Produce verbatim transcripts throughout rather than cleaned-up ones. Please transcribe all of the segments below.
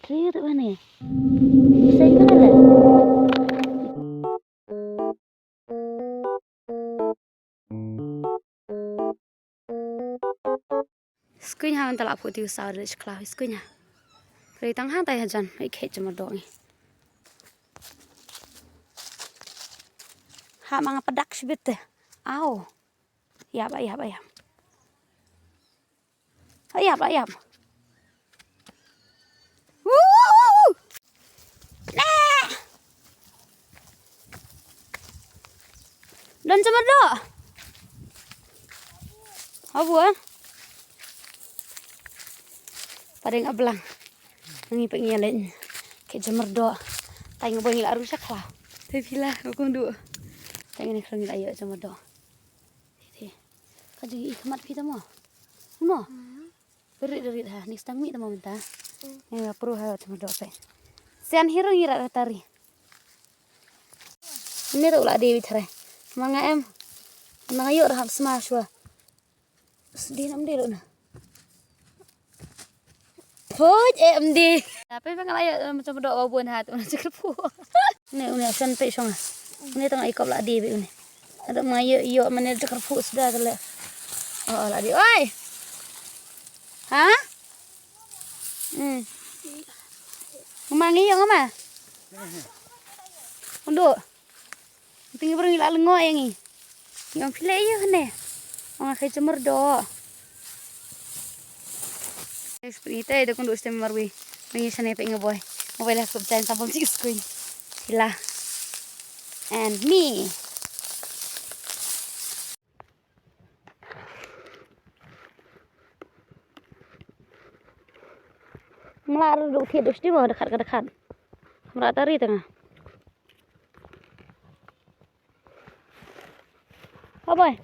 Te ïa te bane. Sai ka la. Skuin ha mynta la phuh ti u saw ri shkla skuin ha. Ri tang ha tai hajan ai khet jam do ngi. Ha ma nga pdak shibit te. Au. Yap, yap, yap. Yap, yap. Woo, woo, woo. Nah. Don jam do. Abu ah. Padeng ablang. Ngi pek ngi leng. Khet jam do. Tai ngi boi ngi la ru shakla. Te pila ko kong du. Tai ngi ni khlong ngi la ïoh jam do. Te. Ka jing i khmat phi ta mo. Mo. Rit rit ha. Ni stang mi ta mo mynta. Ngi la pru ha jam do pe. Sian hiro ngi ra tari. Ni ru la di wit hare. Ma nga em. Ma nga ïoh ra hap sma shwa. Sdi nam di lo na. Poj eh mdi. Tapi pengalayo macam dok babun ha tu na cakap pu. Ni uni asan pe shong. Ni tengah ikop la di be uni. Ada mayo iyo mana cakap pu sudah tu le. Oh la di. Oi. Ha? Hmm. Ngama ngi yo ngama? Unduk. Ngi briew ngi la lyngngoh ïa ngi. Ngi ong phi leh ïa u ne. Ong nga khet jam do. Guys, pynitei da kynduh stem marwei. Ngi shane peit nga boi. Nga boi la kup jain sampam chik skuin. Sila. And me. Mla ruh thied u stima dakhat ka dakhat. Mra tari tanga. Abai.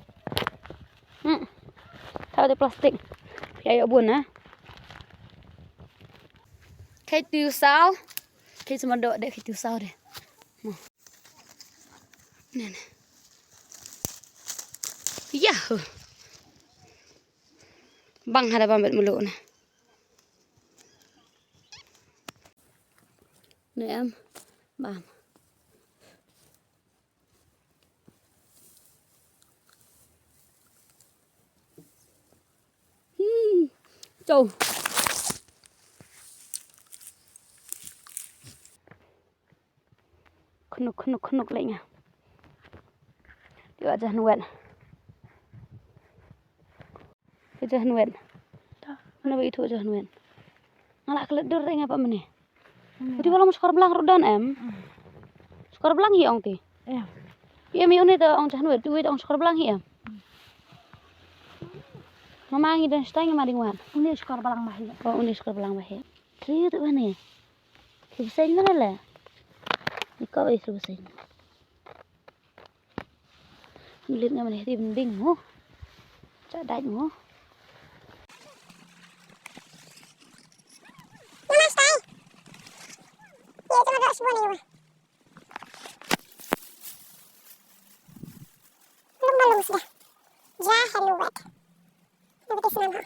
Hmm. Tau de plastik. Phi ayo bun na. Khet tu saw. Khet sama dok de khet tu saw de. Hmm. Ne ne. Yahoo. Bang hada bam bet mulu na. Ne em. Bam. Hmm. Chau. Khnuk khnuk khnuk leh nga. Ti wa jahan wet. Ti jahan wet. Mana ba itu jahan wet. Nga la klet dur re nga pa mene. Uti wala mu skor blang rudan em. Skor blang hi ong ti. Em. Em uni ta ong jahan wet, uwi ta ong skor blang hi em. Mama ngi dan stai ngi ma ding wan. Uni skor blang ma hi. Oh uni skor blang ma hi. Tri tu bani. Ki bseng mana la. Ni ko ai su bseng. Lit nga mane ti bending mo. Cha dai mo. Mama stai. Ye tu ada sebuah ni. Lum balum sudah. Ja hello wet. Nanti senang ha.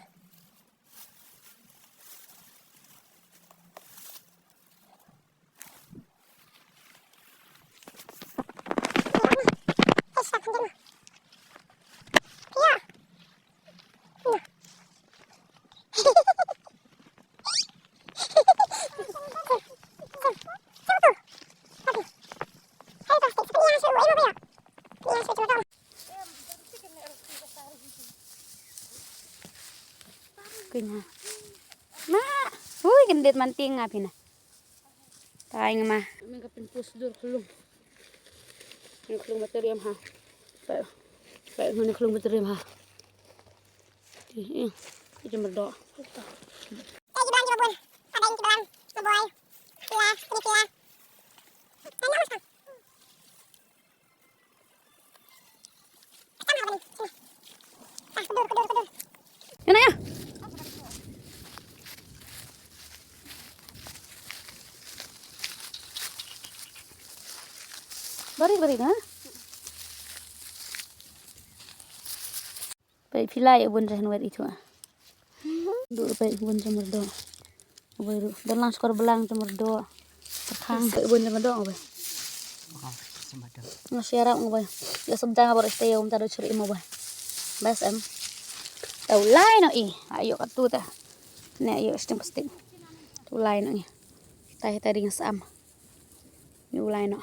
Kunya. Ma, hui, kendit manting nga pina. Tai nga ma. Nga pynpus dur khlung. Nga khlung bateriam ha. Ba, ba, nga khlung bateriam ha. Ih, ih, ih, jember do. Ih, jember do. Ada yang kita bang, kita boy. Pila, ini pila. Tanya mas kan. Ina ya. Bari bari na. Pai pilai bun jahan wet itu ah. Dur pai bun jamur do. Bai ruh. Don lang skor belang cuma do. Terkhang. Bai bun cuma do bai. Nggak siarap bai. Ya sebdang bai stay um tado curi mau bai. Bas em. Tau lai no i. Ayo katu ta. Ne ayo sting plastik. Tu lai no i. Tai tai ring sam. Ni ulai no.